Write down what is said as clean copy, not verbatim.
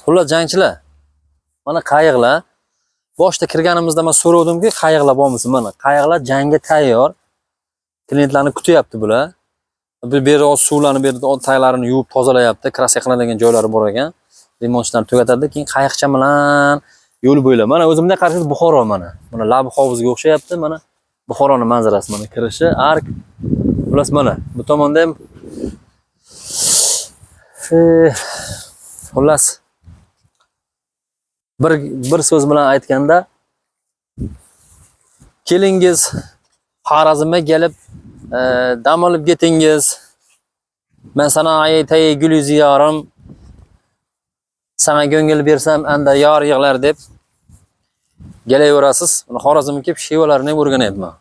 Xullas, jangchilar. Mana qayiqlar. Boshda kirganimizda men so'ravdimki, qayiqlar bormisi? Mana qayiqlar jangga tayyor. Klientlarni kutyapti bular. Bu beri suvlarni bu yerda taglarini yuvib tozalayapti. Краска qiladigan joylari bor ekan. Remontlarni tugatadi, keyin qayiqcha bilan yo'l bo'ylab. Mana o'zimda qarasangiz, Buxoro mana. Mana Labi hovuzga o'xshayapti, mana Buxoroni manzarasi, mana kirishi, ark. Xullas, mana bu tomonda ham xullas, bir so'z bilan aytganda, kelingiz Xorazmga, kelib dam olib ketingiz. Men sana aytay, gul yuzi yorim, sana ko'ngil bersam anda yor yig'lar deb kelaverasiz. Mana Xorazmga kelib shevalarini ham o'rganyapman.